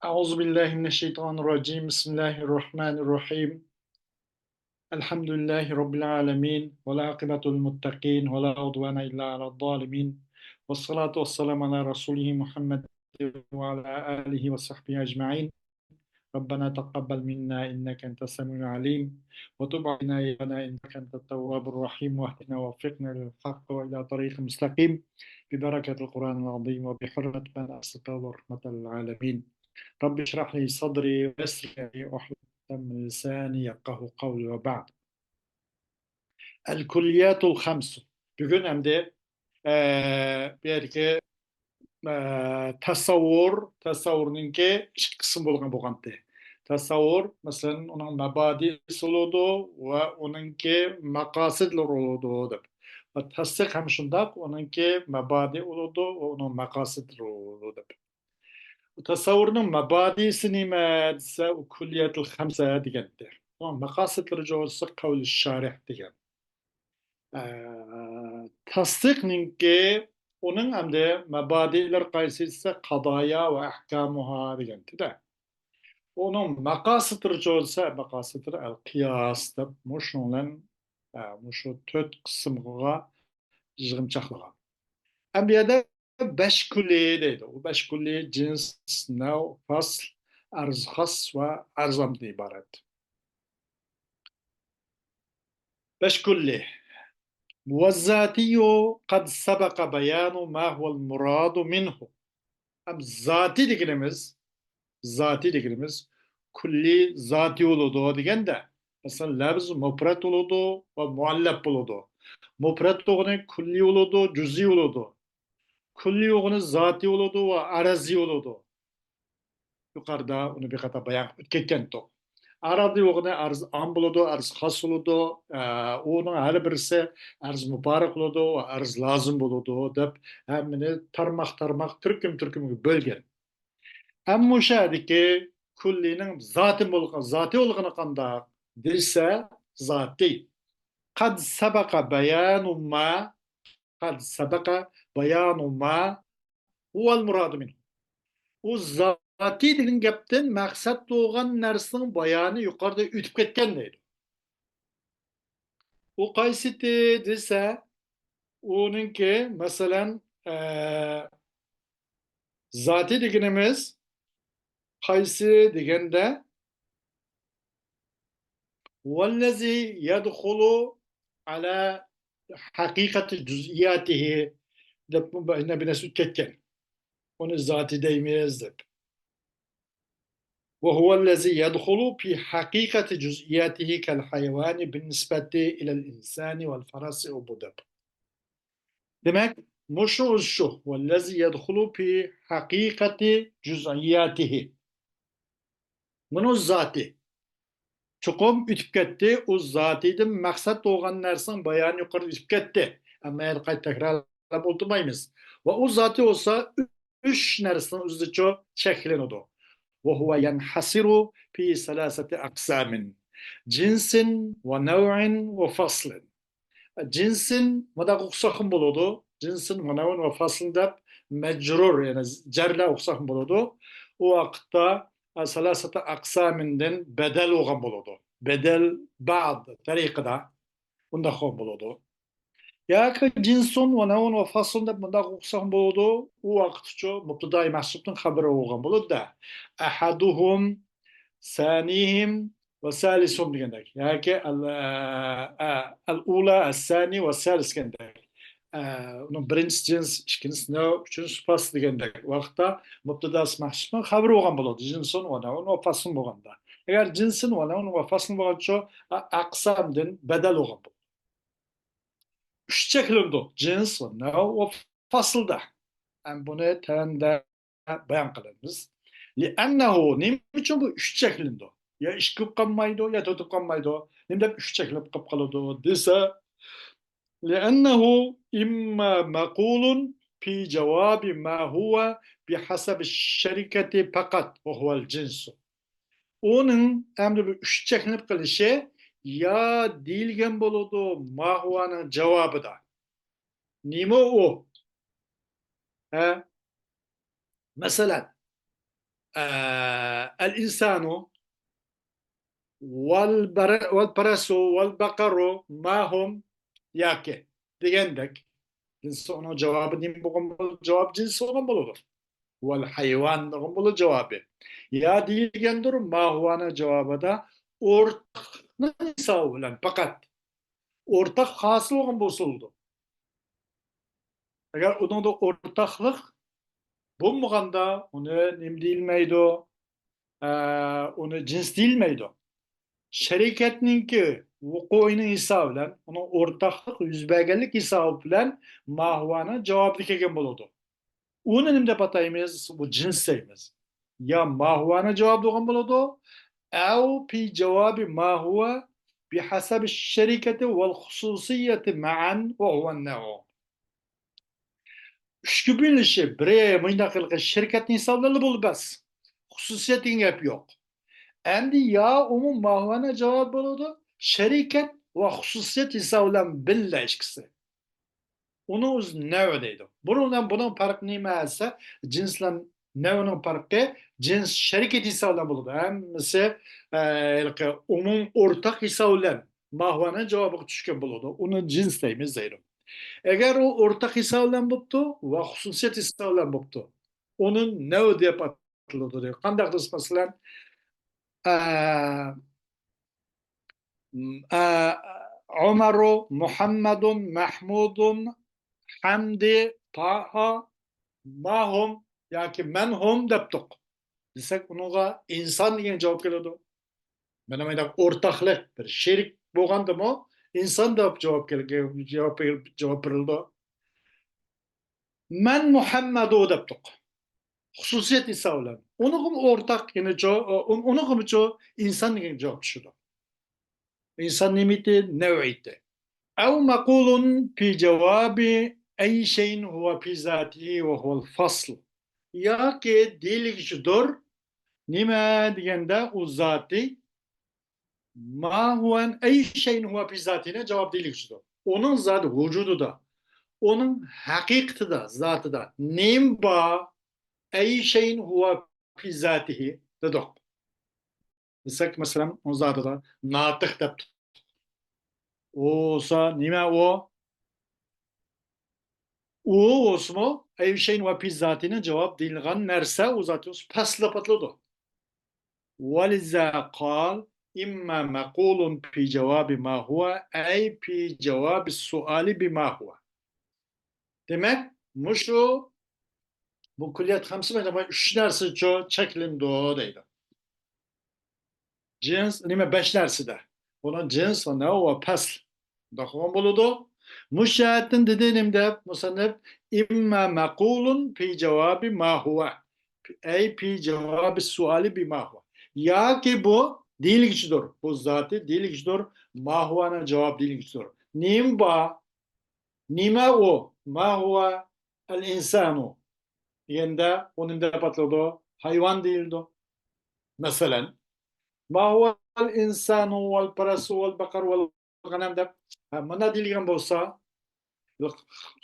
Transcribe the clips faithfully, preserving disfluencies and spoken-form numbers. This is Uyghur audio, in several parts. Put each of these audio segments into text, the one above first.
أعوذ بالله من الشيطان الرجيم. بسم الله الرحمن الرحيم. الحمد لله رب العالمين، والعاقبة للمتقين، ولا عدوان إلا على الظالمين، والصلاة والسلام على رسوله محمد وعلى آله وصحبه أجمعين. ربنا تقبل منا إنك أنت السميع العليم، وتب علينا يا مولانا إنك أنت التواب الرحيم، واهدنا ووفقنا للحق وإلى طريق مستقيم، ببركة القرآن العظيم وبحرمة من أرسلته رحمة للعالمين. رب اشرح لي صدري ويسر لي أمري واحلل عقدة من لساني يفقهوا قولي وبعد. الكليات الخمس. بۈگۈن ئەمدى، ئە، بۇ يەردىكى، ئە، تەسەۋۋۇر، تەسەۋۋۇرنىڭكى ئىككى قىسىم بولغان بولغانتى. تەسەۋۋۇر، مەسىلەن، ئۇنىڭ مەبادىئىسى بولىدۇ ۋە ئۇنىڭكى مەقاسىدلىرى بولىدۇ دەپ. ۋە تەستىق ھەم شۇنداق، ئۇنىڭكى مەبادىئى بولىدۇ ۋە ئۇنىڭ مەقاسىدلىرى بولىدۇ دەپ. تەسەۋۋۇرنىڭ مەبادىسى نېمە دېسە، ئۇ كۇللىيەتۇل خەمسە دېگەنتى. ئۇنىڭ مەقاسىدلىرى جوزىسى قەۋلى شارىھ دېگەن. ئە، تەستىقنىڭكى ئۇنىڭ ئەمدى مەبادىلىرى قايسى دېسە، قادايا ۋە ئەھكامۇھا دېگەنتىدە. ئۇنىڭ مەقاسىدلىرى جوزىسى، مەقاسىدلىرى ئەل قىياس دەپ مۇشۇنىڭ بىلەن، ئە، مۇشۇ تۆت قىسىمغا يىغىنچاقلىغان. ئەمدى بۇ يەردە بەش كۈللى دەيدۇ. ئۇ بەش كۈللى جىنس، نەۋ، فەسل، ئەرز خاس ۋە ئەرز ئامدىن ئىبارەت. بەش كۈللى. والذاتي قد سبق بيان ما هو المراد منه. ھەم زاتى دېگىنىمىز، زاتى دېگىنىمىز كۈللى زاتى بولىدۇ دېگەندە، مەسىلەن، لەفز مۇپرەت بولىدۇ ۋە مۇئەللەپ بولىدۇ. مۇپرەت بولغىنى كۈللى بولىدۇ، جۈزئىي بولىدۇ. كۈللى بولغىنى زاتى بولىدۇ ۋە ئەرزىي بولىدۇ. يۇقىرىدا ئۇنى بىر قاتار بايان قىلىپ ئۆتۈپ كەتكەنتۇق. ئەرزىي بولغىنى ئەرز ئام بولىدۇ، ئەرز خاس بولىدۇ. ئە، ئۇنىڭ ھەر بىرسى ئەرز مۇبارەك بولىدۇ ۋە ئەرز لازىم بولىدۇ دەپ ھەممىنى تارماق-تارماق، تۈركۈم-تۈركۈمگە بۆلگەن. ئەمما مۇشۇ يەردىكى كۈللىنىڭ زاتى بولغان، زاتى بولغىنى قانداق دېسە، زاتى. قد سبق بيان ما، قد سبق بيان ما هو المراد منه. ئۇ زاتى دېگەن گەپتىن مەقسەت بولغان نەرسىنىڭ بايانى يۇقىرىدا ئۆتۈپ كەتكەن دەيدۇ. ئۇ قايسىتى دېسە، ئۇنىڭكى، مەسىلەن، ئە، زاتى دېگىنىمىز قايسى دېگەندە، والذي يدخل على حقيقة جزئياته دەپ بۇ بىر نەرسە ئۆتۈپ كەتكەن. ئۇنى زاتى دەيمىز دەپ. وهو الذي يدخل في حقيقة جزئياته كالحيوان بالنسبة إلى الإنسان والفرس، ئۇ بۇ دەپ. دېمەك، مۇشۇ ئۆزى شۇ. والذي يدخل في حقيقة جزئياته. مۇنۇ زاتى. چوقۇم ئۆتۈپ كەتتى. ئۇ زاتىدىن مەقسەت بولغان نەرسىنىڭ بايانى يۇقىرىدا ئۆتۈپ كەتتى. ئەمما يەنە قايتا تەكرارلاپ ئولتۇرمايمىز. ۋە ئۇ زاتى بولسا ئۈچ نەرسىنىڭ ئۆزىچە چەكلىنىدۇ. وهو ينحصر في ثلاثة أقسام. جنس ونوع وفصل. جىنسىن مۇنداق ئوقۇساقمۇ بولىدۇ. جىنسىن ۋە نەۋئىن ۋە فەسلىن دەپ مەجرۇر، يەنى جەرلەپ ئوقۇساقمۇ بولىدۇ. ئۇ ۋاقىتتا، ئە، سەلاسەتە ئەقسامىندىن بەدەل بولغان بولىدۇ. بەدەل بەئد تەرىقىدە ئۇنداق بولغان بولىدۇ. ياكى جىنسۇن ۋە نەۋئۇن ۋە فەسلۇن دەپ مۇنداق ئوقۇساقمۇ بولىدۇ. ئۇ ۋاقىتچۇ مۇبتىدائى مەھسۇپنىڭ خەبىرى بولغان بولىدۇ-دە. ئەھەدۇھۇم، سانىھىم، ۋە سالىسۇم دېگەندەك، ياكى ئەل، ئە، ئە، ئەل ئۇلا، ئەس سانى ۋە سالىس دېگەندەك. ئە، ئۇنىڭ بىرىنچىسى جىنس، ئىككىنچىسى نەۋ، ئۈچىنچىسى فەسل دېگەندەك ۋاقىتتا مۇبتىداسى مەھسۇپنىڭ خەبىرى بولغان بولىدۇ. جىنسۇن ۋە نەۋۇن ۋە فەسلۇن بولغاندا. ئەگەر جىنسىن ۋە نەۋۇن ۋە فەسلۇن بولغانچۇ، ئە، ئەقسامدىن بەدەل بولغان بولىدۇ. ئۈچ چەكلىنىدۇ. جىنس ۋە نەۋ ۋە فەسلدا. ھەم بۇنى تۆۋەندە بايان قىلىمىز. لأنه، نېمە ئۈچۈن بۇ ئۈچ چەكلىنىدۇ؟ يا ئىككى بولۇپ قالمايدۇ، يا تۆت بولۇپ قالمايدۇ. نېمە دەپ ئۈچ چەكلىنىپ قالىپ قالىدۇ دېسە، لأنه إما مقول في جواب ما هو بحسب الشركة فقط وهو الجنس. ئۇنىڭ ئەمدى بۇ ئۈچ چەكلىنىپ قېلىشى يا دېيىلگەن بولىدۇ ما ھۇۋانىڭ جاۋابىدا. نېمە ئۇ؟ ھە؟ مەسىلەن، ئە، ئەل ئىنسانۇ ۋەل بەر-، ۋەل پەرەسۇ ۋەل بەقەرۇ ما ھۇم ياكى دېگەندەك. جىنسى ئۇنىڭ جاۋابى نېمە بولغان بولىدۇ؟ جاۋاب جىنسى بولغان بولىدۇ. ۋەل ھايۋان دېگەن بولىدۇ جاۋابى. يا دېيىلگەندۇر، ما ھۇۋانىڭ جاۋابىدا ئورتاقنىڭ ھېسابى بىلەن پەقەت. ئورتاق ھاسىل بولغان بولسا بولىدۇ. ئەگەر ئۇنىڭدا ئورتاقلىق بولمىغاندا، ئۇنى نېمە دېيىلمەيدۇ؟ ئە، ئۇنى جىنس دېيىلمەيدۇ. شەرىكەتنىڭكى ۋۇقۇئىنىڭ ھېسابى بىلەن، ئۇنىڭ ئورتاقلىق يۈز بەرگەنلىك ھېسابى بىلەن ما ھۇۋانىڭ جاۋابىدا كەلگەن بولىدۇ. ئۇنى نېمە دەپ ئاتايمىز؟ بۇ جىنس دەيمىز. يا ما ھۇۋانىڭ جاۋابى بولغان بولىدۇ، ئەۋ پى جاۋابى ما ھۇۋا بىھەسەبى شەرىكەتى ۋەل خۇسۇسىيەتى مەئەن ۋە ھۇۋەن نەۋ. ئۈچكە بۆلۈنۈشى، بىرى مۇنداق قىلغان شىركەتنى ھېسابلىغىلى بولىدۇ بەس. خۇسۇسىيەت دېگەن گەپ يوق. ئەمدى يا ئۇمۇ ما ھۇۋانىڭ جاۋابى بولىدۇ، شەرىكەت ۋە خۇسۇسىيەت ھېسابى بىلەن بىللە ئىككىسى. ئۇنى ئۆزى نەۋ دەيدۇ. بۇنىڭ بىلەن بۇنىڭ پەرقى نېمە دېسە، جىنس بىلەن نەۋنىڭ پەرقى، جىنس شەرىكەت ھېسابى بىلەن بولىدۇ. ھەممىسى، ئە، ھېلىقى ئومۇم ئورتاق ھېسابى بىلەن ما ھۇۋانىڭ جاۋابىغا چۈشكەن بولىدۇ. ئۇنى جىنس دەيمىز دەيدۇ. ئەگەر ئۇ ئورتاق ھېسابى بىلەن بوپتۇ ۋە خۇسۇسىيەت ھېسابى بىلەن بوپتۇ، ئۇنى نەۋ دەپ ئاتىلىدۇ دەيدۇ. قانداق دېسە، مەسىلەن، ئە، ئە، ئۆمەرۇ، مۇھەممەدۇن، مەھمۇدۇن، ھەمدى، تاھا، ماھۇم ياكى مەنھۇم دەپتۇق دېسەك، ئۇنىڭغا ئىنسان دېگەن جاۋاب كېلىدۇ. مانا مۇنداق ئورتاقلىق، بىر شېرىك بولغاندىمۇ ئىنسان دەپ جاۋاب كەل-، جاۋاب، جاۋاب بېرىلىدۇ. مەن مۇھەممەدۇ دەپتۇق. خۇسۇسىيەت ھېسابى بىلەن. ئۇنىڭغىمۇ ئورتاق، يەنى جو-، ئۇ-، ئۇنىڭغىمۇچۇ ئىنسان دېگەن جاۋاب چۈشىدۇ. ئىنسان نېمىتى؟ نەۋئىتى. ئەۋ مەقۇلۇن پى جاۋابى ئەي شەيئىن ھۇۋا پى زاتىھى ۋە ھۇۋەل فەسل. ياكى دېيىلگۈچىدۇر، نېمە دېگەندە ئۇ زاتى، ما ھۇۋەن ئەي شەيئىن ھۇۋا پى زاتىھىنى جاۋاب دېيىلگۈچىدۇر. ئۇنىڭ زاتى ۋۇجۇدىدا، ئۇنىڭ ھەقىقىتىدە، زاتىدا نېمە بار؟ ئەي شەيئىن ھۇۋا پى زاتىھى دېدۇق. دېسەك، مەسىلەن، ئۇ زاتىدا ناتىق دەپ تۇتۇق. ئۇ بولسا نېمە ئۇ؟ ئۇ بولسىمۇ، ئەي شەيئىن ۋە پى زاتىنى جاۋاب دېيىلغان نەرسە، ئۇ زاتى بولسا پەسل دەپ ئاتىلىدۇ. ولذا قال، إما مقول في جواب ما هو، أي في جواب السؤال بما هو. دېمەك، مۇشۇ، بۇ كۈللىيات خەمسە مەيدان ئۈچ نەرسىچۇ چەكلىنىدۇ دەيدۇ. جىنس، نېمە، بەش نەرسىدە. بۇنىڭ جىنس ۋە نەۋ ۋە پەسل. مۇنداق قىلغان بولىدۇ. مۇشۇ جەھەتتىن دېدى نېمە دەپ، مۇسەننىپ، إما مقول في جواب ما هو، أي في جواب السؤال بما هو. ياكى بۇ دېيىلگۈچىدۇر. بۇ زاتى دېيىلگۈچىدۇر. ما ھۇۋانىڭ جاۋابى دېيىلگۈچىدۇر. نېمە بار؟ نېمە ئۇ؟ ما ھۇۋا ئەل ئىنسانۇ دېگەندە، ئۇ نېمە دەپ ئاتىلىدۇ؟ ھايۋان دېيىلىدۇ. مەسىلەن، ما ھۇۋا ئەل ئىنسانۇ ۋەل پەرەسۇ ۋەل بەقەر ۋەل غەنەم دەپ، ھە، مانا دېيىلگەن بولسا،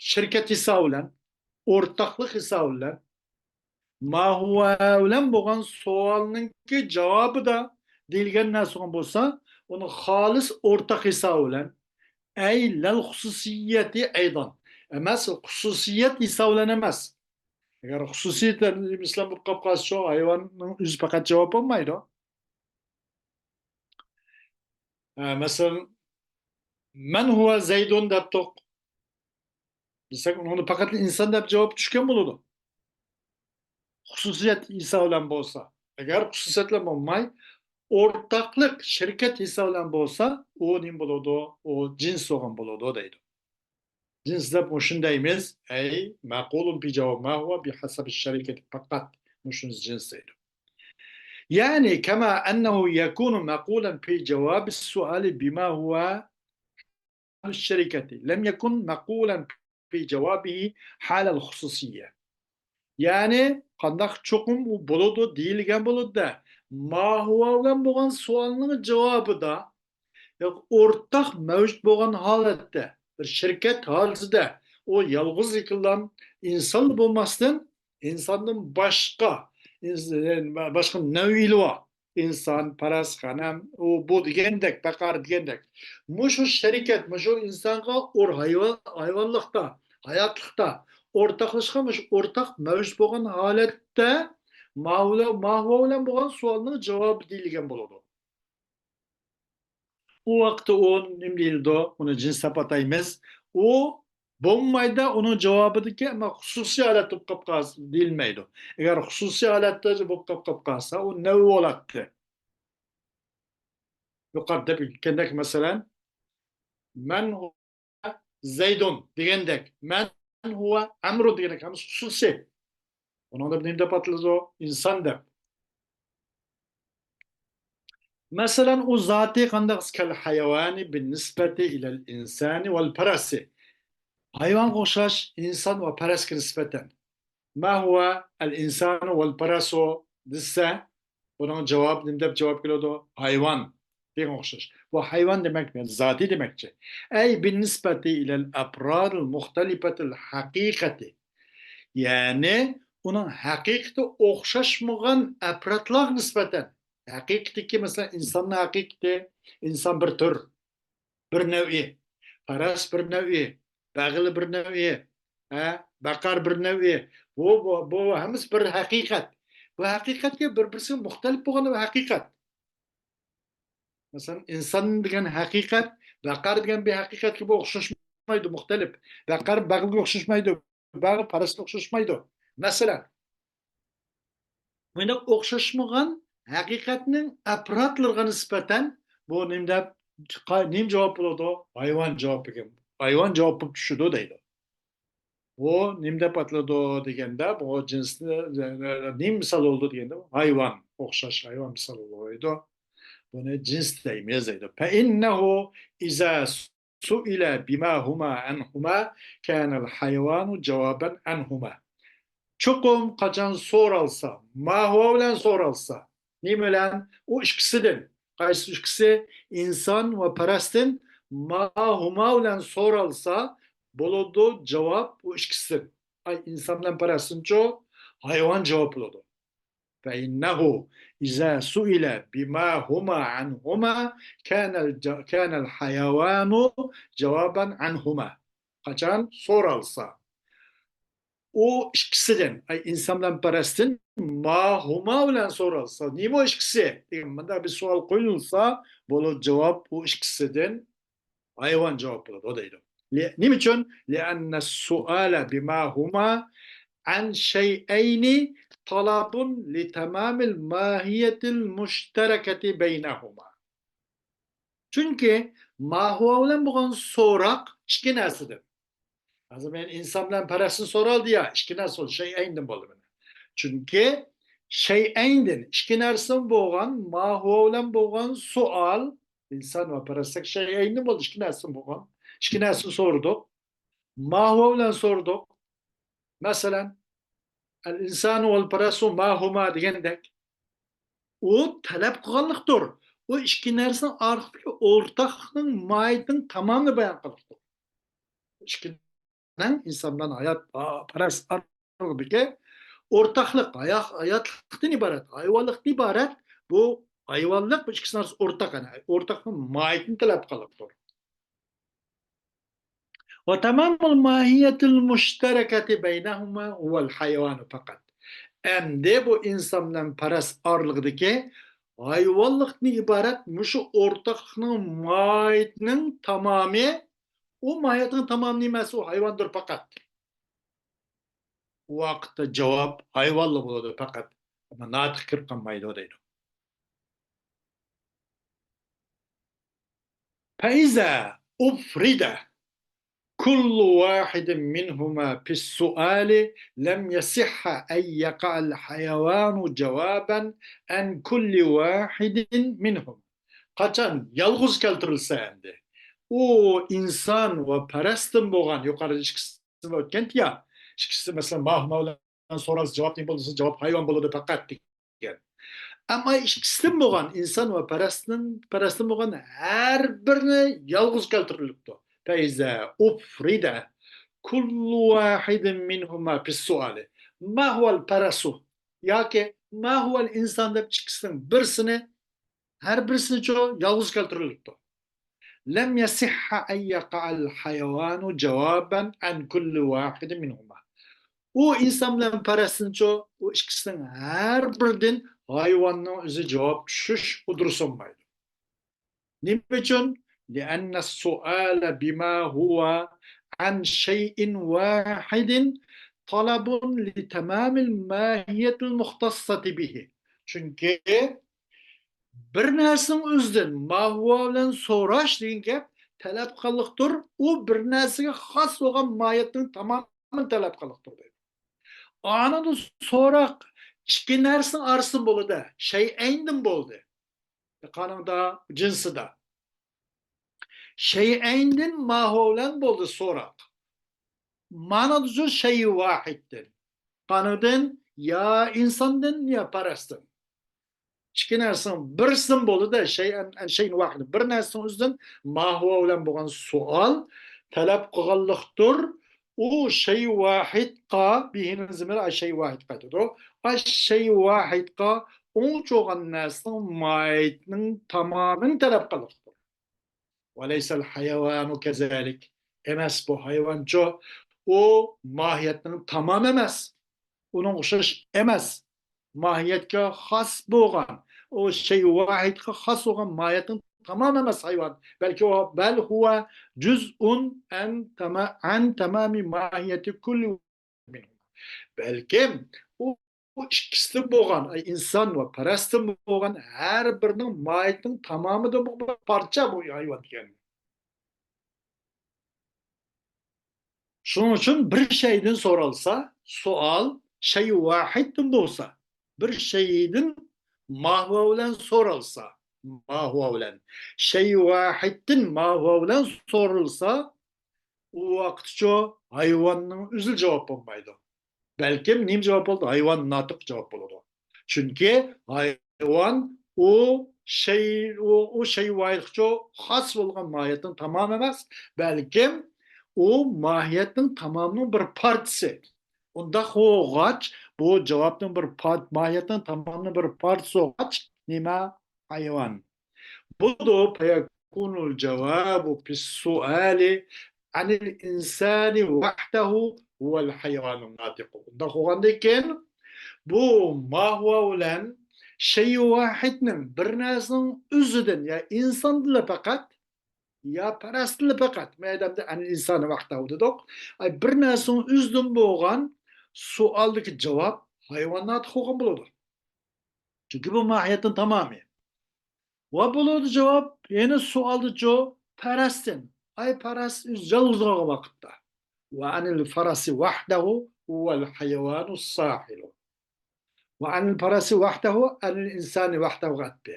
شىركەت ھېسابى بىلەن، ئورتاقلىق ھېسابى بىلەن، ما ھۇۋا بىلەن بولغان سوئالنىڭكى جاۋابىدا دېيىلگەن نەرسە بولغان بولسا، ئۇنى خالىس ئورتاق ھېسابى بىلەن، ئەي لەل خۇسۇسىيەتى ئەيدان. ئەمەس، خۇسۇسىيەت ھېسابى بىلەن ئەمەس. ئەگەر خۇسۇسىيەت مەسىلەن بولۇپ قالىپ قالسا، شۇ ھايۋاننىڭ ئۆزى پەقەت جاۋاب بولمايدۇ. ئە، مەسىلەن، مەن ھۇۋا زەيدۇن دەپتۇق دېسەك، ئۇنىڭدا پەقەت ئىنسان دەپ جاۋاب چۈشكەن بولىدۇ. خۇسۇسىيەت ھېسابى بىلەن بولسا، ئەگەر خۇسۇسىيەت بىلەن بولماي، ئورتاقلىق، شىركەت ھېسابى بىلەن بولسا، ئۇ نېمە بولىدۇ؟ ئۇ جىنس بولغان بولىدۇ دەيدۇ. جىنس دەپ مۇشۇنى دەيمىز. ئەي مەقۇلۇن پى جاۋاب ما ھۇۋا بىھەسەبى شەرىكەتى پەقەت. مۇشۇنى جىنس دەيدۇ. يەنى كما أنه يكون مقولا في جواب السؤال بما هو الشركة لم يكن مقولا في جوابه حال الخصوصية. يەنى قانداق چوقۇم ئۇ بولىدۇ دېيىلگەن بولىدۇ-دە، ما ھۇۋا بىلەن بولغان سوئالنىڭ جاۋابىدا ئورتاق مەۋجۇت بولغان ھالەتتە، بىر شىركەت ھالىتىدە ئۇ يالغۇزلا ئىنسان بولماستىن، ئىنساندىن باشقا، ئىنس-، باشقا نەۋئىلى بار. ئىنسان، پەرەس، غەنەم، ئۇ، بۇ دېگەندەك، بەقەر دېگەندەك. مۇشۇ شەرىكەت، مۇشۇ ئىنسانغا ئۇر ھايۋان، ھايۋانلىقتا، ھاياتلىقتا ئورتاقلاشقان، مۇشۇ ئورتاق مەۋجۇت بولغان ھالەتتە ماۋۇلا-، ماھۇۋا بىلەن بولغان سوئالنىڭ جاۋابى دېيىلگەن بولىدۇ. ئۇ ۋاقىتتا ئۇ نېمە دېيىلىدۇ؟ ئۇنى جىنس دەپ ئاتايمىز. ئۇ بولمايدۇ، ئۇنىڭ جاۋابىدىكى، ئەمما خۇسۇسىي ھالەتتە بولۇپ قاپ قالسا دېيىلمەيدۇ. ئەگەر خۇسۇسىي ھالەتتە بولۇپ قاپ، قاپ قالسا، ئۇ نەۋئى بولاتتى. يۇقىرىدا دەپ ئۆتكەندەك، مەسىلەن، مەن زەيدۇن دېگەندەك، مەن ھۇۋە ئەمرۇ دېگەندەك، ھەممىسى خۇسۇسىي. ئۇنىڭدا نېمە دەپ ئاتىلىدۇ؟ ئىنسان دەپ. مەسىلەن، ئۇ زاتى قانداق؟ كەل ھايۋانى بىننىسبەتى ئىلەل ئىنسانى ۋەل پەرەسى. ھايۋانغا ئوخشاش ئىنسان ۋە پەرەسكە نىسبەتەن. ما ھۇۋە ئەل ئىنسانۇ ۋەل پەرەسۇ دېسە، بۇنىڭ جاۋابى نېمە دەپ جاۋاب كېلىدۇ؟ ھايۋان دېگەنگە ئوخشاش. بۇ ھايۋان دېمەك، يەنى زاتى دېمەكچى. ئەي بىننىسبەتى ئىلەل ئەپرادىل مۇختەلىپەتىل ھەقىقەتى. يەنى ئۇنىڭ ھەقىقىتى ئوخشاشمىغان ئەپرادلارغا نىسبەتەن. ھەقىقىتىكى، مەسىلەن، ئىنساننىڭ ھەقىقىتى، ئىنسان بىر تۈر، بىر نەۋئى. پەرەس بىر نەۋئى، بەغلى بىر نەۋئى، ھە، بەقەر بىر نەۋئى. بۇ، بۇ، بۇ ھەممىسى بىر ھەقىقەت. بۇ ھەقىقەتكە بىر-، بىرسى مۇختەلىپ بولغان بىر ھەقىقەت. مەسىلەن، ئىنسان دېگەن ھەقىقەت، بەقەر دېگەن بىر ھەقىقەتكە بۇ ئوخشاشمايدۇ، مۇختەلىپ. بەقەر بەغلىگە ئوخشاشمايدۇ، بەغلى پەرەسكە ئوخشاشمايدۇ. مەسىلەن، بۇنداق ئوخشاشمىغان ھەقىقەتنىڭ ئەپرادلىرىغا نىسبەتەن بۇ نېمە دەپ، نېمە جاۋاب بولىدۇ؟ ھايۋان جاۋاب بولغان. ھايۋان جاۋاب بولۇپ چۈشىدۇ دەيدۇ. بۇ نېمە دەپ ئاتىلىدۇ دېگەندە، بۇ جىنسنى نېمە مىسال بولىدۇ دېگەندە، ھايۋان، ئوخشاش ھايۋان مىسال بولىدۇ. بۇنى جىنس دەيمىز دەيدۇ. فَإِنَّهُ إِذَا سُئِلَ بِمَا هُمَا عَنْهُمَا كَانَ الْحَيَوَانُ جَوَابًا عَنْهُمَا. چوقۇم قاچان سورالسا، ما ھۇۋا بىلەن سورالسا، نېمە بىلەن؟ ئۇ ئىككىسىدىن. قايسى ئىككىسى؟ ئىنسان ۋە پەرەستىن ما ھۇما بىلەن سورالسا، بولىدۇ جاۋاب ئۇ ئىككىسىدىن. ئاي، ئىنسان بىلەن پەرەستىنچۇ؟ ھايۋان جاۋاب بولىدۇ. فَإِنَّهُ إِذَا سُئِلَ بِمَا هُمَا عَنْهُمَا كَانَ الْ-، كَانَ الْحَيَوَانُ جَوَابًا عَنْهُمَا. قاچان سورالسا، ئۇ ئىككىسىدىن، ئاي، ئىنسان بىلەن پەرەستىن ما ھۇما بىلەن سورالسا، نېمە ئۇ ئىككىسى دېگەن مۇنداق بىر سوئال قويۇلسا، بولىدۇ جاۋاب ئۇ ئىككىسىدىن ھايۋان جاۋاب بولىدۇ دەيدۇ. لە-، نېمە ئۈچۈن؟ لِئَنَّ السُّئَالَ بِمَا هُمَا عَنْ شَيْئَيْنِ طَلَبٌ لِتَمَامِ الْمَاهِيَّةِ الْمُشْتَرَكَةِ بَيْنَهُمَا. چۈنكى ما ھۇۋا بىلەن بولغان سوراق ئىككى نەرسىدىن. ھازىر مەن ئىنسان بىلەن پەرەستىن سورالدى يا، ئىككى نەرسە بولدى، شەيئەيندىن بولدى مانا. چۈنكى شەيئەيندىن، ئىككى نەرسىدىن بولغان ما ھۇۋا بىلەن بولغان سوئال، ئىنسان ۋە پەرەستەك شەيئەيندىن بولدى، ئىككى نەرسىدىن بولغان. ئىككى نەرسىنى سورىدۇق. ما ھۇۋا بىلەن سورىدۇق. مەسىلەن، الإنسان والفرس ما هما دېگەندەك، ئۇ تەلەپ قىلغانلىقتۇر. ئۇ ئىككى نەرسىنىڭ ئارىسىدىكى ئورتاقلىقنىڭ ماھىيىتىنىڭ تامامىنى بايان قىلىدۇ. ئىككىنىڭ ئىنسان بىلەن ھايات، پەرەس ئارىلىقىدىكى ئورتاقلىق، ھايا-، ھاياتلىقتىن ئىبارەت، ھايۋانلىقتىن ئىبارەت. بۇ ھايۋانلىق، بۇ ئىككىسىنىڭ ئارىسى ئورتاق، يەنى ئورتاقلىق ماھىيىتىنى تەلەپ قىلىدۇ. وتمام الماهية المشتركة بينهما هو الحيوان فقط. ئەمدى بۇ ئىنسان بىلەن پەرەس ئارىلىقىدىكى ھايۋانلىقتىن ئىبارەت مۇشۇ ئورتاقلىقنىڭ ماھىيىتىنىڭ تامامى، ئۇ ماھىيەتنىڭ تامامى نېمە؟ ئۇ ھايۋاندۇر پەقەت. ئۇ ۋاقىتتا جاۋاب ھايۋانلا بولىدۇ پەقەت. ئەمما ناتىق كىرىپ قالمايدۇ دەيدۇ. فإذا أفرد كل واحد منهما في السؤال لم يصح أن يقع الحيوان جوابا عن كل واحد منهم. قاچان يالغۇز كەلتۈرۈلسە ئەمدى، ئۇ ئىنسان ۋە پەرەستىن بولغان، يۇقىرىدا ئىككىسى ئۆتكەنتى يا، ئىككىسى، مەسىلەن، ما ھۇما بىلەن سورالسا جاۋاب نېمە بولىدۇ دېسە، جاۋاب ھايۋان بولىدۇ پەقەت دېگەن. ئەمما ئىككىسىدىن بولغان، ئىنسان ۋە پەرەستىن، پەرەستىن بولغان ھەر بىرىنى يالغۇز كەلتۈرۈلۈپتۇ. فإذا أفرد كل واحد منهما في السؤال ما هو الفرس؟ ياكى ما هو الإنسان دەپ ئىككىسىنىڭ بىرسىنى، ھەر بىرسىنىچۇ يالغۇز كەلتۈرۈلۈپتۇ. لم يصح أن يقع الحيوان جوابا عن كل واحد منهما. ئۇ ئىنسان بىلەن پەرەستىنچۇ، ئۇ ئىككىسىنىڭ ھەر بىرىدىن ھايۋاننىڭ ئۆزى جاۋاب چۈشۈش ئۇدۇرۇسى بولمايدۇ. نېمە ئۈچۈن؟ لأن السؤال بما هو عن شيء واحد طلب لتمام الماهية المختصة به. چۈنكى بىر نەرسىنىڭ ئۆزىدىن ما ھۇۋا بىلەن سوراش دېگەن گەپ تەلەپ قىلىقتۇر، ئۇ بىر نەرسىگە خاس بولغان ماھىيەتنىڭ تامامىنى تەلەپ قىلىقتۇر دەيدۇ. ئانىڭدىن سوراق ئىككى نەرسىنىڭ ئارىسىدىن بولىدۇ، شەيئەيندىن بولدى. قانىڭدا، جىنسىدا. شەيئەيندىن ما ھۇۋا بىلەن بولدى سوراق. مانىدىچۇ شەيئى ۋاھىدتىن. قانىدىن يا ئىنساندىن يا پەرەستىن. ئىككى نەرسىنىڭ بىرسىدىن بولدى-دە، شەيئەن، شەيئىن ۋاھىد. بىر نەرسىنىڭ ئۆزىدىن ما ھۇۋا بىلەن بولغان سوئال تەلەپ قىلغانلىقتۇر. ئۇ شەيئى ۋاھىدقا، بىھىنىڭ زىمىرى ئاش شەيئى ۋاھىدقا ئېيتىدۇ. ئاش شەيئى ۋاھىدقا ئۇنچە بولغان نەرسىنىڭ ماھىيىتىنىڭ تامامىنى تەلەپ قىلىقتۇر. وليس الحيوان كذلك. ئەمەس بۇ ھايۋانچۇ. ئۇ ماھىيەتنىڭ تامامى ئەمەس. ئۇنىڭغا ئوخشاش ئەمەس. ماھىيەتكە خاس بولغان، ئۇ شەيئى ۋاھىدقا خاس بولغان ماھىيەتنىڭ تامامى ئەمەس ھايۋان. بەلكى ئۇ، بل هو جزء عن تما-، عن تمام ماهية كل منهما. بەلكىم ئۇ، ئۇ ئىككىسىدىن بولغان، ئاي، ئىنسان ۋە پەرەستىن بولغان ھەر بىرىنىڭ ماھىيىتىنىڭ تامامىدىن بولغان بىر پارچە بۇ ھايۋان دېگەن. شۇنىڭ ئۈچۈن بىر شەيدىن سورالسا، سوئال شەيئى ۋاھىدتىن بولسا، بىر شەيدىن ما ھۇۋا بىلەن سورالسا، ما ھۇۋا بىلەن، شەيئى ۋاھىدتىن ما ھۇۋا بىلەن سورالسا، ئۇ ۋاقىتچۇ ھايۋاننىڭ ئۆزى جاۋاب بولمايدۇ. بەلكىم نېمە جاۋاب بولىدۇ؟ ھايۋان ناتىق جاۋاب بولىدۇ. چۈنكى ھايۋان ئۇ شەي-، ئۇ، ئۇ شەيئى ۋاھىدقىچۇ خاس بولغان ماھىيەتنىڭ تامامى ئەمەس، بەلكىم ئۇ ماھىيەتنىڭ تامامىنىڭ بىر پارچىسى. ئۇنداق بولغاچ، بۇ جاۋابنىڭ بىر پار-، ماھىيەتنىڭ تامامىنىڭ بىر پارچىسى بولغاچ، نېمە؟ ھايۋان. بولىدۇ، فيكون الجواب في السؤال عن الإنسان وحده هو الحيوان الناطق. ئۇنداق بولغاندىكىن، بۇ ما ھۇۋا بىلەن شەيئى ۋاھىدنىڭ بىر نەرسىنىڭ ئۆزىدىن، يا ئىنساندىنلا پەقەت، يا پەرەستىنلا پەقەت، مەيدەمدە ئەن ئىنسان ۋەھدەھۇ دېدۇق. ئاي، بىر نەرسىنىڭ ئۆزىدىن بولغان سوئالدىكى جاۋاب ھايۋان ناتىق بولغان بولىدۇ. چۈنكى بۇ ماھىيەتنىڭ تامامى. ۋە بولىدۇ جاۋاب، يەنە سوئالدىچۇ، پەرەستىن. ئاي، پەرەس ئۆزى يالغۇز قالغان ۋاقىتتا. وعن الفرس وحده هو الحيوان الساحل. وعن الفرس وحده عن الإنسان وحده غاتبى.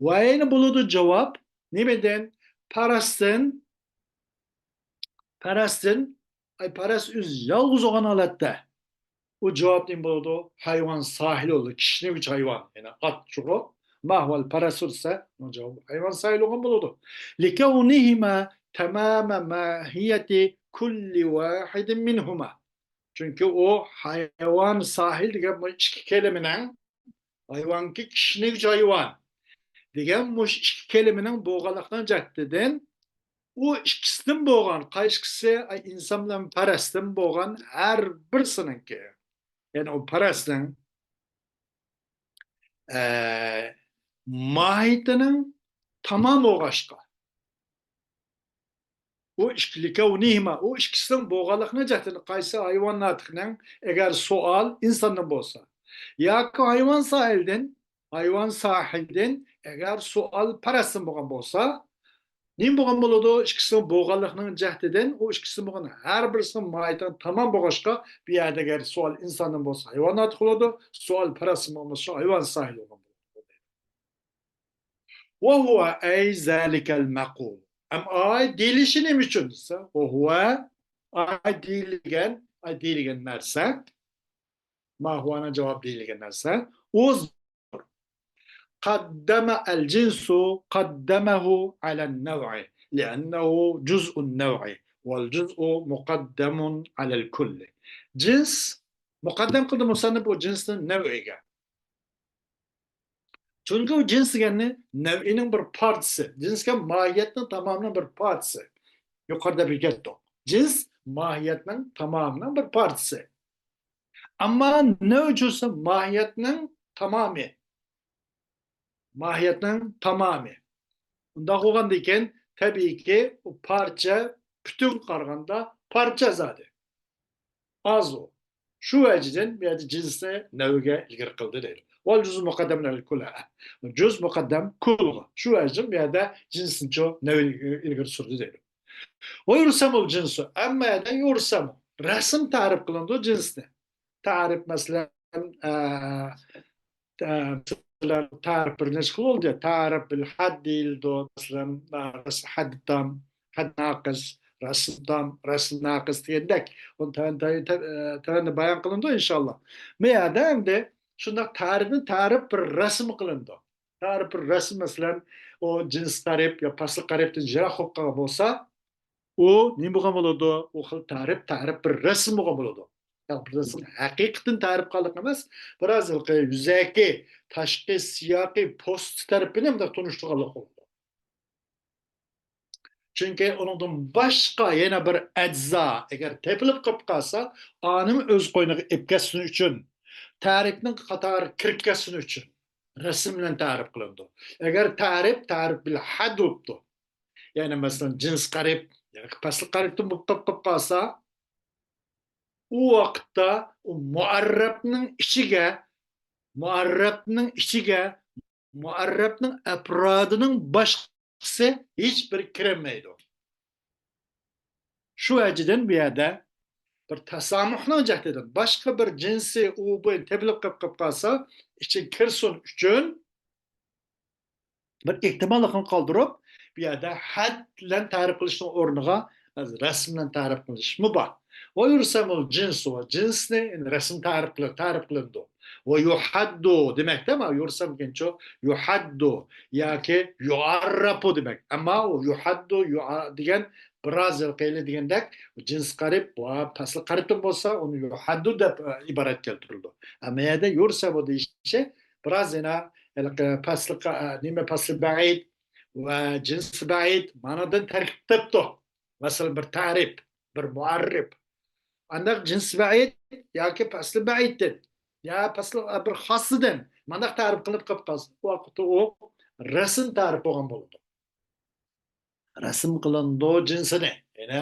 ۋە يەنە بولىدۇ جاۋاب، نېمىدىن؟ پەرەستىن، پەرەستىن، ئاي، پەرەس ئۆزى يالغۇز بولغان ھالەتتە ئۇ جاۋاب نېمە بولىدۇ؟ ھايۋان ساھىل بولىدۇ، كىشنىگۈچى ھايۋان. يەنى ئاتچۇغۇ، ما ھۇۋەل پەرەسۇ دېسە، ئۇنىڭ جاۋابى ھايۋان ساھىل بولغان بولىدۇ. لكونهما تمام ماهية كل واحد منهما. چۈنكى ئۇ ھايۋان ساھىل دېگەن بۇ ئىككى كەلىمىنىڭ، ھايۋانكى كىشنىگۈچى ھايۋان دېگەن مۇشۇ ئىككى كەلىمىنىڭ بولغانلىقىنىڭ جەھىتىدىن ئۇ ئىككىسىدىن بولغان، قايسىسى ئىنسان بىلەن پەرەستىن بولغان ھەر بىرسىنىڭكى، يەنى ئۇ پەرەسنىڭ، ئە، ماھىيىتىنىڭ تامام بولغاچقا، ئۇ ئىككى، لكونهما، ئۇ ئىككىسىنىڭ بولغانلىقىنىڭ جەھىتىدىن قايسى ھايۋان ناتىقنىڭ، ئەگەر سوئال ئىنساندىن بولسا، ياكى ھايۋان ساھىلدىن، ھايۋان ساھىلدىن، ئەگەر سوئال پەرەستىن بولغان بولسا، نېمە بولغان بولىدۇ؟ ئىككىسىنىڭ بولغانلىقىنىڭ جەھىتىدىن، ئۇ ئىككىسىنىڭ بولغان ھەر بىرسىنىڭ ماھىيىتىنىڭ تامام بولغاچقا، بۇ يەردە ئەگەر سوئال ئىنساندىن بولسا، ھايۋان ناتىق بولىدۇ، سوئال پەرەستىن بولغان بولسا، ھايۋان ساھىل بولغان بولىدۇ. وهو أي ذلك المقول. ئەم ئاي دېيىلىشى نېمە ئۈچۈن دېسە، وهو، ئاي دېيىلگەن، ئاي دېيىلگەن نەرسە، ما ھۇۋانىڭ جاۋابى دېيىلگەن نەرسە، ئۇ قدم الجنس قدمه على النوع لأنه جزء النوع والجزء مقدم على الكل. جىنس مۇقەددەم قىلدى مۇسەننىپ ئۇ جىنسنى نەۋئىگە. چۈنكى ئۇ جىنس دېگەننى نەۋئىنىڭ بىر پارچىسى. جىنس دېگەن ماھىيەتنىڭ تامامىنىڭ بىر پارچىسى. يۇقىرىدا بىلگەنتۇق. جىنس ماھىيەتنىڭ تامامىنىڭ بىر پارچىسى. ئەمما نەۋ جۇزئى ماھىيەتنىڭ تامامى. ماھىيەتنىڭ تامامى. ئۇنداق بولغاندىكىن، تەبىئىيكى، ئۇ پارچە، پۈتۈن قارىغاندا پارچە زادى. ئاز ئۇ. شۇ ۋەجىدىن بۇ يەردە جىنسنى نەۋگە ئىلگىرى قىلدى دەيدۇ. ۋەل جۇزئۇ مۇقەددەمۇن ئەلەل كۇللى. جۇز مۇقەددەم كۇلغا. شۇ ۋەجىدىن بۇ يەردە جىنسنىچۇ نەۋ ئىلگىرى سۈردى دەيدۇ. ۋە يۇرسەمۇل جىنسۇ. ئەمما يەردە يۇرسەمۇ. رەسىم تەرىپ قىلىنىدۇ جىنسنى. تەرىپ، مەسىلەن، ئە، ئە، مەسىلەن، تەرىپ بىر نەچچە خىل بولدى. تەرىپ بىل ھەد دېيىلىدۇ. مەسىلەن، ئە، رەسم ھەد تام، ھەد ناقىس، رەسم تام، رەسم ناقىس دېگەندەك. ئۇنى تۆۋەن-، تۆۋەن-، تۆ-، ئە، تۆۋەندە بايان قىلىنىدۇ، ئىنشاللا. بۇ يەردە ئەمدى شۇنداق تەرىپنى تەرىپ بىر رەسىم قىلىنىدۇ. تەرىپ بىر رەسىم، مەسىلەن، ئۇ جىنس قەرىب يا پەسلى قەرىبتىن يىراق بولۇپ قالغان بولسا، ئۇ نېمە بولغان بولىدۇ؟ ئۇ خىل تەرىپ، تەرىپ بىر رەسىم بولغان بولىدۇ. يا بىر رەسىم ھەقىقەتەن تەرىپ قىلغانلىق ئەمەس، بىراز ھېلىقى يۈزەكى، تاشقى سىياقى، پوستى تەرىپىنى مۇنداق تونۇشتۇرغانلىق بولىدۇ. چۈنكى ئۇنىڭدىن باشقا يەنە بىر ئەجزا ئەگەر تېپىلىپ قېلىپ قالسا، ئانىمۇ ئۆز قوينىغا ئېلىپ كەتسۇن ئۈچۈن، تەرىپنىڭ قاتارىغا كىرىپ كەتسۇن ئۈچۈن رەسىم بىلەن تەرىپ قىلىنىدۇ. ئەگەر تەرىپ، تەرىپ بىل ھەد بوپتۇ. يەنى مەسىلەن، جىنس قەرىب، يەنى پەسلى قەرىبتىن بولۇپ قېلىپ قالسا، ئۇ ۋاقىتتا ئۇ مۇئەررەپنىڭ ئىچىگە، مۇئەررەپنىڭ ئىچىگە، مۇئەررەپنىڭ ئەپرادىنىڭ باشقىسى ھېچ بىرى كىرەلمەيدۇ. شۇ ۋەجىدىن بۇ يەردە بىر تاسامۇھنىڭ جەھىتىدىن باشقا بىر جىنسى ئۇ بۇ تېپىلىپ قېلىپ قېلىپ قالسا، ئىچىگە كىرسۇن ئۈچۈن بىر ئېھتىماللىقنى قالدۇرۇپ، بۇ يەردە ھەد بىلەن تەرىپ قىلىشنىڭ ئورنىغا رەسىم بىلەن تەرىپ قىلىشمۇ بار. ۋە يۇرسەمۇل جىنسۇ، جىنسنى، يەنى رەسىم تەرىپ قىلىنىدۇ. ۋە يۇھەددۇ دېمەكتە، مانا يۇرسەم دېگەنچۇ يۇھەددۇ ياكى يۇئەررەپۇ دېمەك. ئەمما ئۇ يۇھەددۇ، يۇئە دېگەن بىراز ھېلىقى دېگەندەك، جىنس قەرىب ۋە پەسلى قەرىبتىن بولسا، ئۇنى يۇھەددۇ دەپ، ئە، ئىبارەت كەلتۈرۈلىدۇ. ئەمما يەردە يۇرسەمۇ دېيىشى بىراز يەنە ھېلىقى پەسلى قە-، ئە، نېمە، پەسلى بەئىد ۋە جىنس بەئىد مانىدىن تەركىب تېپىپتۇ. مەسىلەن، بىر تەرىپ، بىر مۇئەررىپ. ئانداق جىنس بەئىد ياكى پەسلى بەئىدتىن يا پەسلى بىر خاسسىدىن مانداق تەرىپ قىلىپ قېلىپ قالسا، ئۇ ۋاقىتتا ئۇ رەسىم تەرىپ بولغان بولىدۇ. رەسىم قىلىنىدۇ جىنسىنى. يەنى،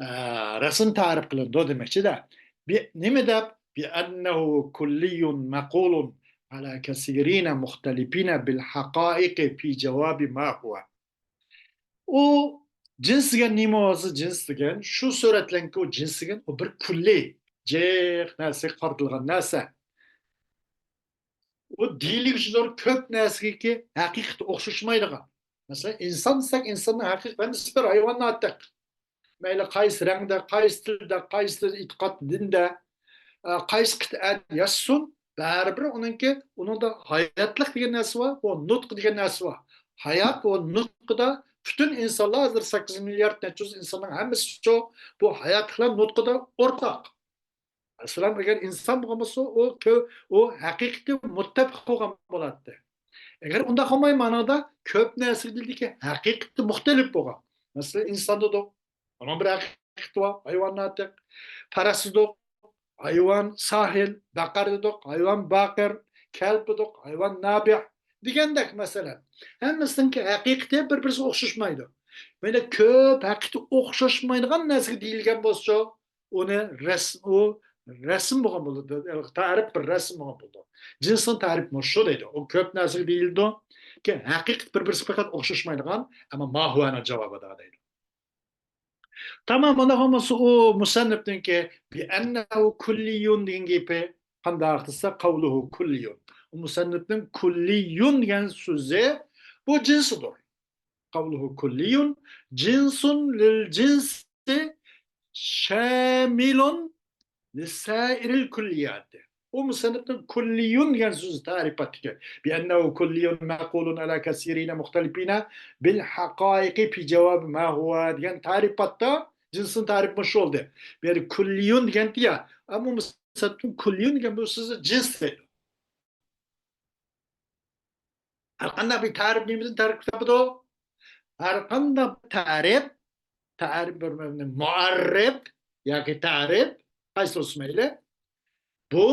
ئە، رەسىم تەرىپ قىلىنىدۇ دېمەكچىدە. بى-، نېمە دەپ؟ بىئەننەھۇ كۇللىيۇن مەقۇلۇن ئەلا كەسىرىنە مۇختەلىپىنە بىل ھەقائىقى پى جاۋابى ما ھۇۋە. ئۇ جىنس دېگەن نېمە بولسا، جىنس دېگەن، شۇ سۈرەتلەنكى ئۇ جىنس دېگەن، ئۇ بىر كۈللىي، جىق نەرسىگە قارىتىلغان نەرسە. ئۇ دېيىلگۈچىدۇر كۆپ نەرسىگىكى ھەقىقىتى ئوخشاشمايدىغان. مەسىلەن، ئىنسان دېسەك، ئىنساننىڭ ھەقىقىي ھەممىسى بىر ھايۋاننىڭ ئاتتەك. مەيلى قايسى رەڭدە، قايسى تىلدا، قايسى ئېتىقاد، دىندا، ئە، قايسى قىتئەدە ياشىسۇن، بەرىبىر ئۇنىڭكى، ئۇنىڭدا ھاياتلىق دېگەن نەرسە بار، ئۇ نۇتق دېگەن نەرسە بار. ھايات، ئۇ نۇتقىدا پۈتۈن ئىنسانلار، ھازىر سەككىز مىليارد نەچچە يۈز ئىنساننىڭ ھەممىسىچۇ بۇ ھاياتلىقلار نۇتقىدا ئورتاق. مەسىلەن، ئەگەر ئىنسان بولغان بولسا، ئۇ كۆ-، ئۇ ھەقىقىتى مۇتتەپىق بولغان بولاتتى. ئەگەر ئۇنداق بولماي، مانادا كۆپ نەرسە دېيىلدىكى، ھەقىقىتى مۇختەلىپ بولغان. مەسىلەن، ئىنسان دېدۇق، ئۇنىڭ بىر ھەقىقىتى بار، ھايۋان ناتىق. پەرەس دېدۇق، ھايۋان ساھىل. بەقەر دېدۇق، ھايۋان باقىر. كەلب دېدۇق، ھايۋان نابىھ. دېگەندەك، مەسىلەن، ھەممىسىنىڭكى ھەقىقىتى بىر-بىرسىگە ئوخشاشمايدۇ. مانا كۆپ ھەقىقىتى ئوخشاشمايدىغان نەرسىگە دېيىلگەن بولسىچۇ، ئۇنى رەسىم، ئۇ رەسىم بولغان بولىدۇ. تەرىپ بىر رەسىم بولغان بولىدۇ. جىنسنىڭ تەرىپى مۇشۇ دەيدۇ. ئۇ كۆپ نەرسىگە دېيىلىدۇ. كېيىن ھەقىقەت بىر-بىرسىگە پەقەت ئوخشاشمايدىغان، ئەمما ماھۇۋەنىڭ جاۋابىدا دەيدۇ. تامام، ئۇنداق بولمىسا ئۇ مۇسەننىپنىڭكى بىئەننەھۇ كۇللىيۇن دېگەن گېپى قانداق دېسە، قەۋلۇھۇ كۇللىيۇن. ئۇ مۇسەننىپنىڭ كۇللىيۇن دېگەن سۆزى بۇ جىنسىدۇر. قەۋلۇھۇ كۇللىيۇن، جىنسۇن لىل جىنسى شامىلۇن لىسائىرىل كۇللىياتى. ئۇ مۇسەننىپنىڭ كۇللىيۇن دېگەن سۆزى تەرىپاتتىكى. بىئەننەھۇ كۇللىيۇن مەقۇلۇن ئەلا كەسىرىنە مۇختەلىپىنە بىل ھەقائىقى پى جاۋابى ما ھۇۋە دېگەن تەرىپاتتا جىنسنىڭ تەرىپى مۇشۇ بولدى. بۇ يەردە كۇللىيۇن دېگەنتى يا. ئەمما مۇسەننىپنىڭ كۇللىيۇن دېگەن بۇ سۆزى جىنس دەيدۇ. ھەر قانداق بىر تەرىپ نېمىدىن تەركىب تاپىدۇ؟ ھەر قانداق بىر تەرىپ، تەرىپ بىر مۇئەررىپ ياكى تەرىپ، قايسى بولسا مەيلى، بۇ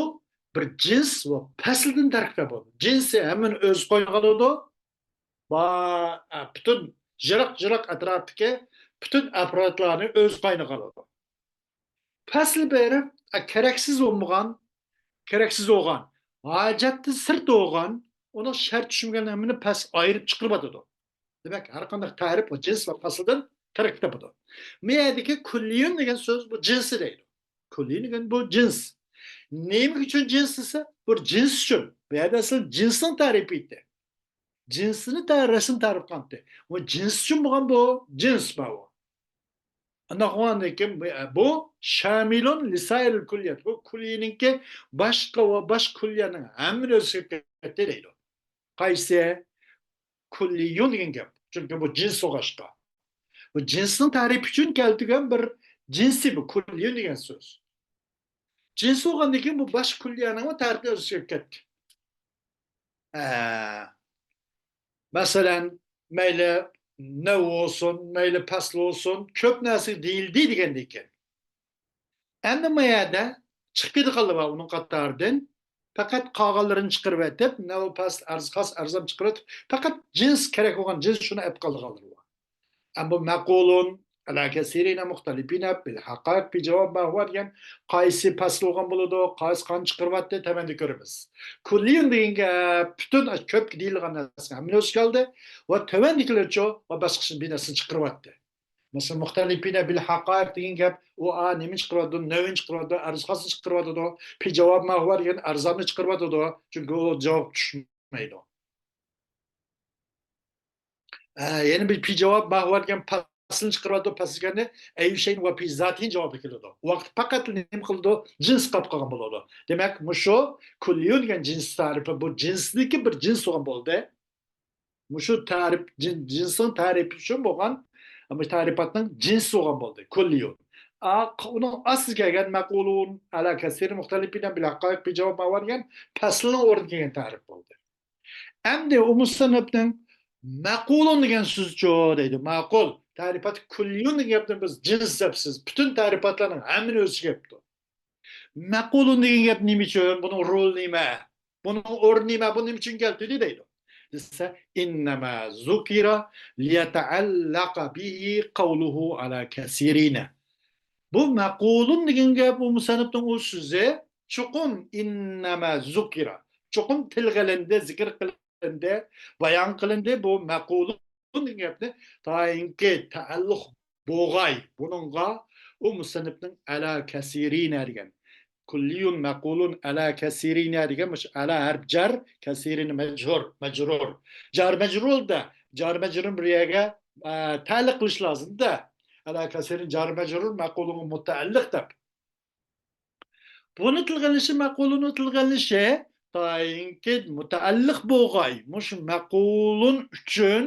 بىر جىنس ۋە پەسىلدىن تەركىب تاپىدۇ. جىنسى ھەممىنى ئۆز قوينىغا ئالىدۇ. با-، ئە، پۈتۈن يىراق-يىراق ئەتراپتىكى پۈتۈن ئەپرادلارنى ئۆز قوينىغا ئالىدۇ. پەسلى بېرىپ، ئە، كېرەكسىز بولمىغان، كېرەكسىز بولغان، ھاجەتتىن سىرت بولغان، ئۇنىڭ شەرت چۈشمىگەن ھەممىنى پەس ئايرىپ چىقىرىۋاتىدۇ. دېمەك، ھەر قانداق تەرىپ بۇ جىنس ۋە پەسىلدىن تەركىب تاپىدۇ. بۇ يەردىكى كۇللىيۇن دېگەن سۆز بۇ جىنسى دەيدۇ. كۇللىيۇن دېگەن بۇ جىنس. نېمە ئۈچۈن جىنس دېسە، بۇ جىنس ئۈچۈن. بۇ يەردە ئەسلى جىنسنىڭ تەرىپى ئىدى. جىنسنى تە-، رەسىم تەرىپ قىلاتتى. بۇ جىنس ئۈچۈن بولغان بۇ جىنس بار بۇ. ئانداق بولغاندىن كېيىن بۇ، بۇ شامىلۇن لىسائىرىل كۇللىيات. بۇ كۇللىينىڭكى باشقا ۋە باشقا كۇللىيەنىڭ ھەممىنى ئۆز ئىچىگە كەتتى دەيدۇ. قايسى؟ كۇللىيۇن دېگەن گەپ. چۈنكى بۇ جىنس بولغاچقا. بۇ جىنسنىڭ تەرىپى ئۈچۈن كەلتۈرگەن بىر جىنسى بۇ كۇللىيۇن دېگەن سۆز. جىنس بولغاندىن كېيىن بۇ باشقا كۇللىيەنىڭمۇ تەرىپى ئۆز ئىچىگە كەتتى. ئە، مەسىلەن، مەيلى نەۋ بولسۇن، مەيلى پەسل بولسۇن، كۆپ نەرسىگە دېيىلدى دېگەندىن كېيىن. ئەمدى ما يەردە چىقىپ كېتىدىغانلار بار ئۇنىڭ قاتارىدىن. پەقەت قالغانلىرىنى چىقىرىۋېتىپ، نەۋ، پەسل، ئەرز، خاس، ئەرزان چىقىرىۋېتىپ، پەقەت جىنس، كېرەك بولغان جىنس شۇنى ئېلىپ قالىدىغانلار بار. ئەمما مەقۇلۇن ئەلا كەسىرىنە مۇختەلىپىنە بىل ھەقائىق بى جاۋاب مەھۋا دېگەن قايسى پەسل بولغان بولىدۇ، قايسى قانچە چىقىرىۋاتتى، تۆۋەندە كۆرىمىز. كۇللىيۇن دېگەن گەپ پۈتۈن كۆپكە دېيىلىدىغان نەرسىنى ھەممىنى ئۆز ئىچىگە ئالدى ۋە تۆۋەندىكىلەرچۇ ۋە باشقىسىنى بىر نەرسىنى چىقىرىۋاتتى. مەسىلەن، مۇختەلىپىنە بىل ھەقائىق دېگەن گەپ، ئۇ ئا نېمىنى چىقىرىۋاتىدۇ، نەۋىنى چىقىرىۋاتىدۇ، ئەرز خاسنى چىقىرىۋاتىدۇ، پى جاۋاب مەھۋا دېگەن ئەرزاننى چىقىرىۋاتىدۇ، چۈنكى ئۇ جاۋاب چۈشمەيدۇ. ئە، يەنە بىر پى جاۋاب مەھۋا دېگەن پەسلىنى چىقىرىۋاتىدۇ، پەسل دېگەندە ئەيشەين ۋە پى زاتىن جاۋابى كېلىدۇ. ئۇ ۋاقىت پەقەت نېمە قىلىدۇ؟ جىنس قاپ قالغان بولىدۇ. دېمەك، مۇشۇ كۇللىيۇن دېگەن جىنس تەرىپى، بۇ جىنسنىڭكى بىر جىنس بولغان بولدى. مۇشۇ تەرىپ، جىن-، جىنسنىڭ تەرىپى ئۈچۈن بولغان، مۇشۇ تەرىپاتنىڭ جىنسى بولغان بولدى، كۇللىيۇن. ئا، ق-، ئۇنىڭ ئاستىدا كەلگەن مەقۇلۇن ئەلا كەسىرى مۇختەلىپىنە بىل ھەقائىق بى جاۋاب مەھۋا دېگەن پەسلىنىڭ ئورنىدا كەلگەن تەرىپ بولدى. ئەمدى ئۇ مۇسەننىپنىڭ مەقۇلۇن دېگەن سۆزچۇ دەيدۇ، مەقۇل. تەرىپات كۇللىيۇن دېگەن گەپنى بىز جىنس دەپسىز، پۈتۈن تەرىپاتلارنىڭ ھەممىنى ئۆز ئىچىگە ئېلىپتۇ. مەقۇلۇن دېگەن گەپ نېمە ئۈچۈن؟ بۇنىڭ رولى نېمە؟ بۇنىڭ ئورنى نېمە؟ بۇ نېمە ئۈچۈن كەلتۈردى دەيدۇ. دېسە، ئىننەما زۇكىرە لىيەتەئەللەقە بىھى قەۋلۇھۇ ئەلا كەسىرىنە. بۇ مەقۇلۇن دېگەن گەپ، بۇ مۇسەننىپنىڭ ئۇ سۆزى، چوقۇم ئىننەما زۇكىرە، چوقۇم تىلغا ئېلىندى، زىكىر قىلىندى، بايان قىلىندى. بۇ مەقۇلۇن دېگەن گەپنى تايىنكى تەئەللۇق بولغاي بۇنىڭغا، ئۇ مۇسەننىپنىڭ ئەلا كەسىرىنە دېگەن. كۇللىيۇن مەقۇلۇن ئەلا كەسىرىنە دېگەن مۇشۇ ئەلا ھەرپ جار، كەسىرىنە مەجرۇر، مەجرۇر. جار مەجرۇردا، جار مەجرۇرنى بىر يەرگە، ئە، تەئەللۇق قىلىش لازىمدا. ئەلا كەسىرىنە جار مەجرۇر، مەقۇلۇنغا مۇتەئەللىق دەپ. بۇنى تىلغا ئېلىشى، مەقۇلۇنى تىلغا ئېلىشى تايىنكى مۇتەئەللىق بولغاي مۇشۇ مەقۇلۇن ئۈچۈن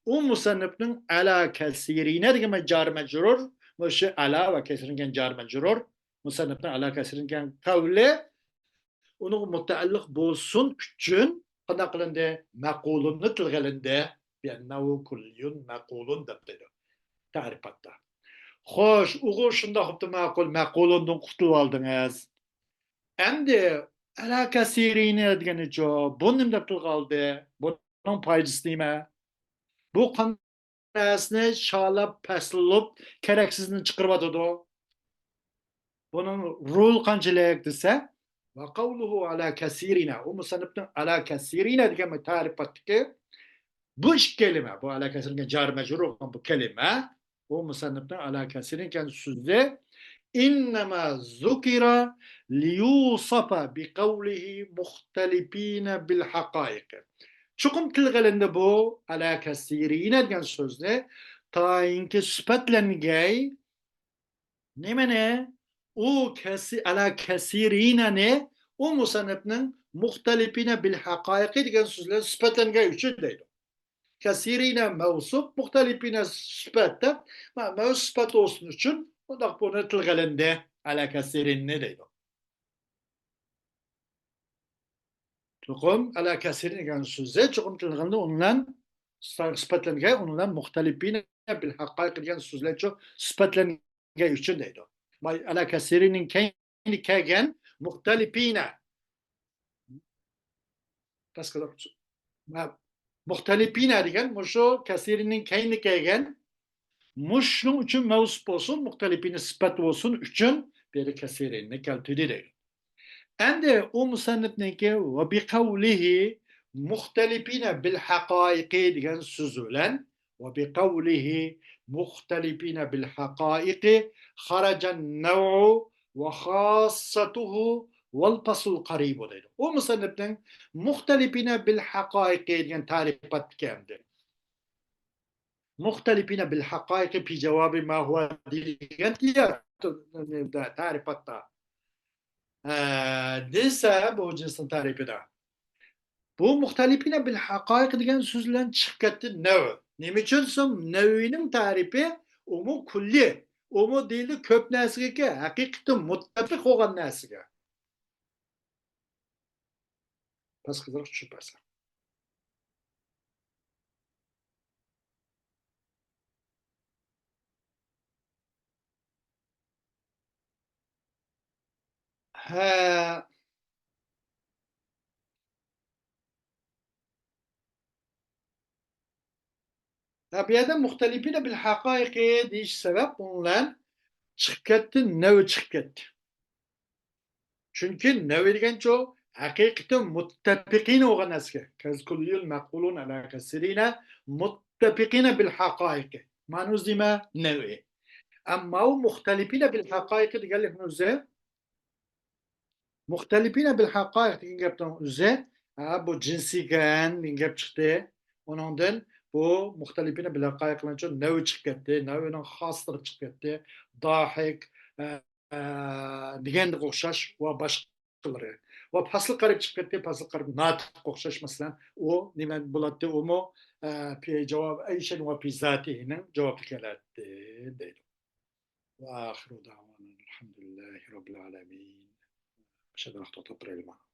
ئۇ مۇسەننىپنىڭ ئەلا كەسىرىنە دېگەن جار مەجرۇر، مۇشۇ ئەلا ۋە كەسىرىنە دېگەن جار مەجرۇر، مۇسەننىپنىڭ ئەلا كەسىرىنە دېگەن قەۋلى ئۇنىڭغا مۇتەئەللىق بولسۇن ئۈچۈن قانداق قىلىندى؟ مەقۇلۇننى تىلغا ئېلىندى. بىئەننەھۇ كۇللىيۇن مەقۇلۇن دەپ دەيدۇ تەرىپاتتا. خوش، ئۇغۇ شۇنداق بوپتۇ، مەقۇل، مەقۇلۇندىن قۇتۇلۇۋالدىڭىز. ئەمدى ئەلا كەسىرىنە دېگىنىچۇ؟ بۇ نېمە دەپ تىلغا ئالدى؟ بۇنىڭ پايدىسى نېمە؟ بۇ قانداق نەرسىنى شالاپ، پەسلىلىپ، كېرەكسىزنى چىقىرىۋاتىدۇ. بۇنىڭ رولى قانچىلىك دېسە، ۋە قەۋلۇھۇ ئەلا كەسىرىنە، ئۇ مۇسەننىپنىڭ ئەلا كەسىرىنە دېگەن تەرىپاتتىكى بۇ ئىككى كەلىمە، بۇ ئەلا كەسىرىنە جار مەجرۇر بولغان بۇ كەلىمە، ئۇ مۇسەننىپنىڭ ئەلا كەسىرىنە دېگەن سۆزى، ئىننەما زۇكىرە لىيۇسەفە بىقەۋلىھى مۇختەلىپىنە بىل ھەقائىقى. چوقۇم تىلغا ئېلىندى بۇ ئەلا كەسىرىنە دېگەن سۆزنى، تايىنكى سۈپەتلەنگەي نېمىنى؟ ئۇ كەسى-، ئەلا كەسىرىنەنى ئۇ مۇسەننىپنىڭ مۇختەلىپىنە بىل ھەقائىقى دېگەن سۆزلەر سۈپەتلەنگەن ئۈچۈن دەيدۇ. كەسىرىنە مەۋسۇپ، مۇختەلىپىنە سۈپەت دەپ، مە-، مەۋسۇپ سۈپەت بولسۇن ئۈچۈن، ئۇنداق بۇنى تىلغا ئېلىندى، ئەلا كەسىرىننى دەيدۇ. چوقۇم ئەلا كەسىرى دېگەن سۆزى چوقۇم تىلغىلىنىدۇ، ئۇنىڭ بىلەن سۈپەتلەنگەن، ئۇنىڭ بىلەن مۇختەلىپىنە بىل ھەقائىق دېگەن سۆزلەرچۇ سۈپەتلەنگەن ئۈچۈن دەيدۇ. ئەلا كەسىرىنىڭ كەينىدە كەلگەن مۇختەلىپىنە. مۇختەلىپىنە دېگەن مۇشۇ كەسىرىنىڭ كەينىدە كەلگەن مۇشۇنىڭ ئۈچۈن مەۋسۇپ بولسۇن، مۇختەلىپىنە سۈپەت بولسۇن ئۈچۈن بىر كەسىرىنى كەلتۈردى دەيدۇ. ئەمدى ئۇ مۇسەننىپنىڭكى ۋە بىقەۋلىھى مۇختەلىپىنە بىل ھەقائىقى دېگەن سۆزى بىلەن ۋە بىقەۋلىھى مۇختەلىپىنە بىل ھەقائىقى خەرەجەن نەۋئۇ ۋە خاسسەتۇھۇ ۋەل پەسلۇل قەرىبۇ دەيدۇ. ئۇ مۇسەننىپنىڭ مۇختەلىپىنە بىل ھەقائىقى دېگەن تەرىپاتتىكى ئەمدى. مۇختەلىپىنە بىل ھەقائىقى پى جاۋابى ما ھۇۋا دېگەن تەرىپاتتا. ھە، دېسە بۇ جىنسنىڭ تەرىپىدە. بۇ مۇختەلىپىنە بىل ھەقائىق دېگەن سۆز بىلەن چىقىپ كەتتى نەۋ. نېمە ئۈچۈن دېسەم، نەۋىنىڭ تەرىپى ئۇمۇ كۈللى، ئۇمۇ دېيىلدى كۆپ نەرسىگە، ھەقىقىتى مۇتتەپىق بولغان نەرسىگە. پەس قىزىق چۈشۈپ بەرسە. ھە. ھە، بۇ يەردە مۇختەلىپىنە بىل ھەقائىقى دېيىش سەۋەب، ئۇنىڭ بىلەن چىقىپ كەتتى، نەۋ چىقىپ كەتتى. چۈنكى نەۋ دېگەنچۇ ھەقىقىتى مۇتتەپىقىنە بولغان نەرسىگە. كەز كۈللىيۈل مەقۇلۇن ئەلا كەسىرىنە مۇتتەپىقىنە بىل ھەقائىقى. مانا ئۆزى نېمە؟ نەۋ. ئەمما ئۇ مۇختەلىپىنە بىل ھەقائىقى دېگەنلىكنىڭ ئۆزى مۇختەلىپىنە بىل ھەقائىق دېگەن گەپنىڭ ئۆزى، ھە، بۇ جىنسىيكەن دېگەن گەپ چىقتى. ئۇنىڭدىن بۇ مۇختەلىپىنە بىل ھەقائىق بىلەنچۇ نەۋ چىقىپ كەتتى، نەۋنىڭ خاسلىقى چىقىپ كەتتى. داھىك، ھە، دېگەنگە ئوخشاش ۋە باشقىلىرى. ۋە پەسلى قەرىب چىقىپ كەتتى، پەسلى قەرىب ناتىققا ئوخشاش، مەسىلەن، ئۇ نېمە بولاتتى، ئۇمۇ، ئە، پى جاۋاب ئەيشەن ۋە پى زاتىھىنىڭ جاۋابى كېلەتتى، دەيدۇ. وآخر دعوانا الحمد لله رب العالمين. مۇشۇ يەردە توختاپ بېرەيلى.